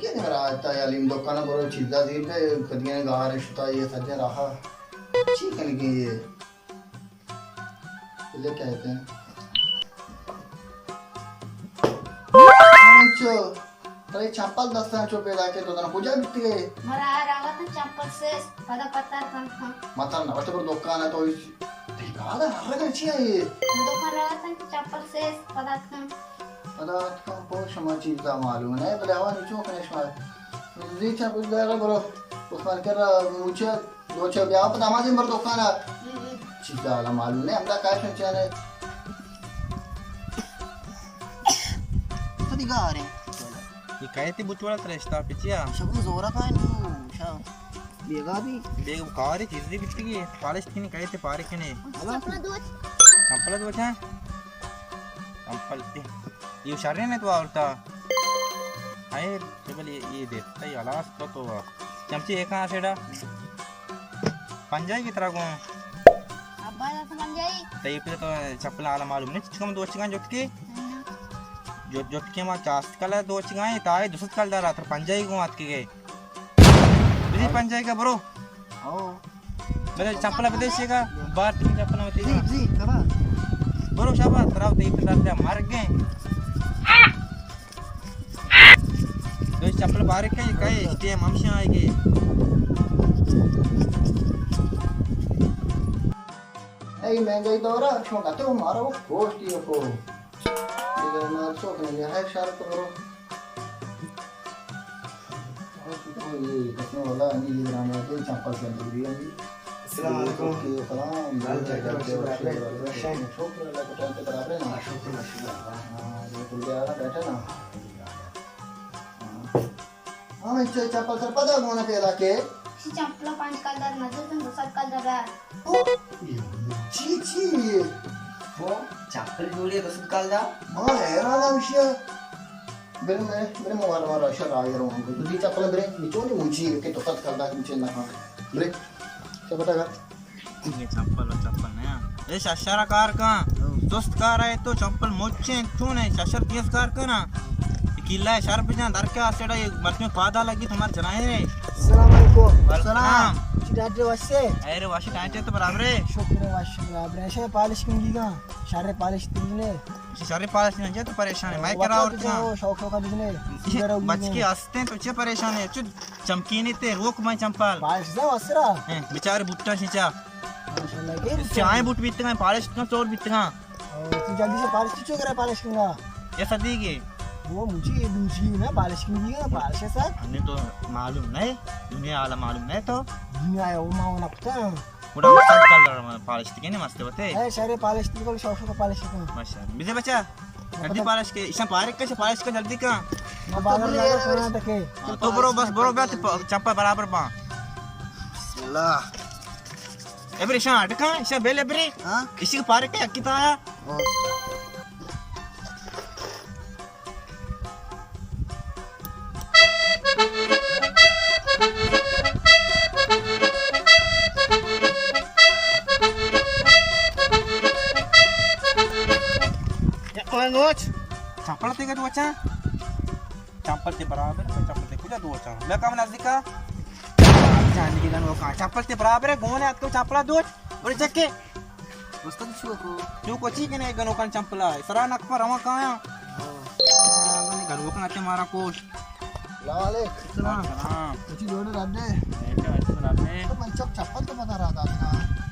کہ نہ رہا تا یا لیم دکان برو چیزا زیر دے، کدیاں گار شتا یہ سجے رہا۔ چی کنگی یہ؟ لے کہتے ہیں۔ انچو، ترے چپل دستاں چو پیدا کے تو دن کجا بیتی گئے؟ مرا آ رہا تھا چپل سے، پدا پتر کن تھا۔ متر نہ، وقت پر دکان ہے تو اس، دیکھا دا، ہر چی ہے یہ؟ دکان رہا تھا کہ چپل سے، پدا کن۔ پدا اتکاں پہ شما چیزا معلوم نہ، بلے ہوا نچو کنے شما۔ زی چا کچھ دے برو، عثمان کر رہا، مجھے دو چا بیا، پدا ہما دن بر دکان آ۔ چیزا حالا معلوم نہ، ہمدا کار شن چانے۔ تو دیگا آ رہے۔ یہ کہتے بوت والا ترشتا پچیا؟ شبو زورا کائن تو، شا۔ بیگا بھی۔ بیگ کاری چیزی بیتی گی، پالش کنی کہتے پارے کنے۔ چپل دوچ۔ چپل دوچ ہیں؟ چپل تے۔ یہ شرے نے تو آورتا۔ ہائے، چبل یہ، یہ دے۔ تئی ہلاس تو تو۔ چمچی ایک ہاں سیڑا۔ پنجائی کی طرح گون۔ ابا جان تو پنجائی۔ تئی پہ تو چپل حالا معلوم نہیں، چکم دوچگان جت کے۔ ہاں۔ جت، جت کے ما چاست کلا دوچگان، تائے دوست کل دارا، تر پنجائی گون آت کے گئے۔ بزی پنجائی کا برو۔ او۔ بلے چپل بدے شیگا، بار تین چپل متی۔ جی، جی، بابا۔ برو شابا، تراو تئی پہ درد مر گئے۔ دو چپل بارے کئی، کئی، اسٹیم ہمشہ آئے گئے۔ اے مہنگائی دورا، شما کتے ہو مارا وہ کوشتی ہو کو۔ دیگه ما چوک نه، یه هر شهر تو برو. السلام علیکم. سلام. شکر اللہ کو ٹائم پہ برابر ہے نا؟ شکر، شکر. ہاں، یہ تو گیا بیٹھا نا. ہاں، چپل سر پدا گونا پیدا کے. چپل پانچ کلدار نہ دے، تم دو سات کلدار. او، چی، چی؟ او، چپل جوڑی دو سات کلدار؟ ما حیران ہم شیا. برے میں، برے موار مارا شر آئے رہا ہوں. تو دی چپل برے، یہ چونی موچی رکھے تو سات کلدار نیچے نہ ہاں. برے، چپل ٹگا. یہ چمپل و چمپل نیا. اے ششر کار کن. دوست کار ہے تو چمپل مچیں چون ہے، ششر تیز کار کنا. کلا شر بجان در کے آسڑا یہ مردم پادا لگی تمہار جنائے. السلام علیکم. وعلیکم السلام. چی ڈاکٹر واسے؟ اے رے واشی ڈاکٹر تو برابر ہے. شکر ہے واشی برابر ہے. شے پالش کنگی گا. شر پالش تینے. شر پالش نہ جا تو پریشان ہے. میں کرا اور کیا؟ شوق شوق بجنے. بچ کے ہستے تو چے پریشان ہے؟ چو چمکینی تے روک میں چمپل. پالش دا وسرا. ہیں، بیچارے بوٹا شیچا. ماشاءاللہ، اے بوٹا. چائے بوٹ بیتگا، پالش کن چور بیتگا. او، تو جلدی سے پالش چو کرا پالش کنگا. یہ صدیقی. وہ مجھے یہ دوسری نا پالش کنگی نا پالش ہے سر. ہمیں تو معلوم نہیں، دنیا والا معلوم نہیں تو. دنیا ہے، وہ ماں نکتا. گڑا سات کلدار پالش تکے نے مست وتے. اے شرے پالش تکے، شوق شوق پالش تکے. ماشاءاللہ. بزے بچا. جلدی پالش کے، ایشاں پارک کے، پالش کے جلدی کا. تو برو بس، برو بیا، چپا برابر با. بسم اللہ. ابری ایشاں اٹکا، ایشاں بیل ابری. ہاں. ایشی پارک کے اکی تا آیا. چپل تے گد وچا. چپل تے برابر، چپل تے کجا دو وچا. لکا من نزدیکا. جان دی گن وکا. چپل تے برابر ہے، گون ہے، اتکو چپلا دوچ. بڑے چکے. استاد چوکو. چوکو چی کنے گنوکان چمپلا ہے. سرا نک پر رواں کایاں. ہاں. ہاں، گنوکان اتے مارا کوش. السلام علیکم. السلام. السلام. اچھی جوڑے رڈے. اچھی رڈے. تو من چپ چپل تو پتا رہا تھا.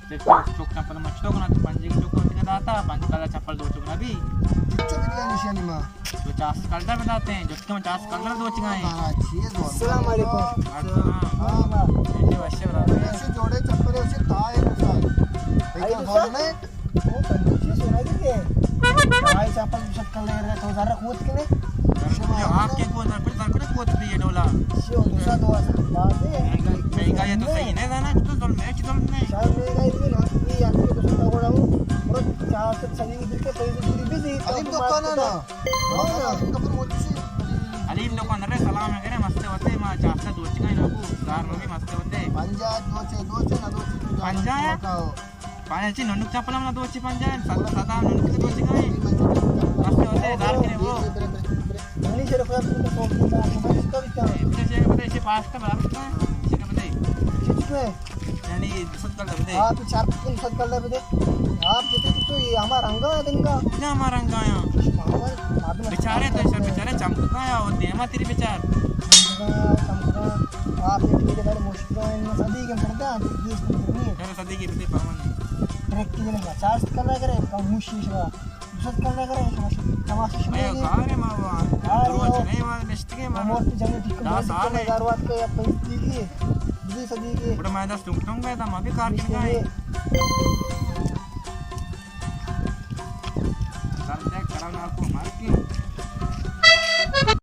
چپ چپ چپل مچ تو کنا تو پنجے کی چوکو تک داتا، پنج کلا چپل دو چوک نہ بھی. چپ چپ بھی نشانی ماں. تو چاس کلدار بتاتے ہیں، جس کے چاس کلدار دو چکا ہیں. السلام علیکم. السلام. ہاں، ہاں. یہ وشے برابر ہے. ایسے جوڑے چپل ہے، اسے تھا ہے دوسرا. ایک تو سر. وہ تندوچی سونا کی ہے. آئی چپل شکل لے رہے تو ذرا قوت کے لے. یہ آپ کے کو ذرا، ذرا قوت بھی یہ ڈولا. شو دوسرا دو بات ہے. مہنگا یہ تو صحیح نہیں تھا نا، تو ظلم ہے، ظلم نہیں. شاید مہنگا یہ نا، یہ آپ کے دوسرا کو ڈاؤ. اور چار سو چلیے. علیم دکان نا. علیم دکان رے سلام کرے مست وتے ما چاہتا دوچگا نا کو دار مبی مست وتے. پنجاہ دوچے، دوچے نا دوچے. پنجاہ؟ پنجاہ چی ننک چپل نا دوچے پنجاہ، سدا، سدا ننک دوچگا. مست وتے دار کرے وہ. منی شر خدا تو تو تو تو تو تو تو تو تو تو پاس کا برابر کا شر بدے۔ کچھ میں یعنی دو سد کلدار بدے۔ آپ چار پنچ سد کلدار بدے۔ آپ جتے تو، تو یہ ہمارا رنگا ہے دن کا۔ کیا ہمارا رنگا ہے؟ ہمارا آدمی بیچارے تو ایسے بیچارے چمکتا ہے اور دیما تیری بیچار۔ چمکتا، چمکتا۔ آپ نے میرے بارے مشکل ہے، ان صدی کے پڑتا ہے، بیس کے نہیں۔ میرے صدی کے بدے پاون۔ ٹریک کے لیے پچاس کلدار کرے، کم مشکل ہے۔ دو سد کلدار کرے، تماشا شروع میں ہے۔ کار ہے ماوا۔ کار ہے۔ روچ نہیں ماوا، نشتگے ماوا۔ موت جنگل ٹھیک دس سال ہے۔ ہزار وات کا یا پیسے دیگی۔ دوی صدی کے۔ بڑا میں دس ٹنگ ٹنگ میں تھا، میں بھی کار کے لگائے۔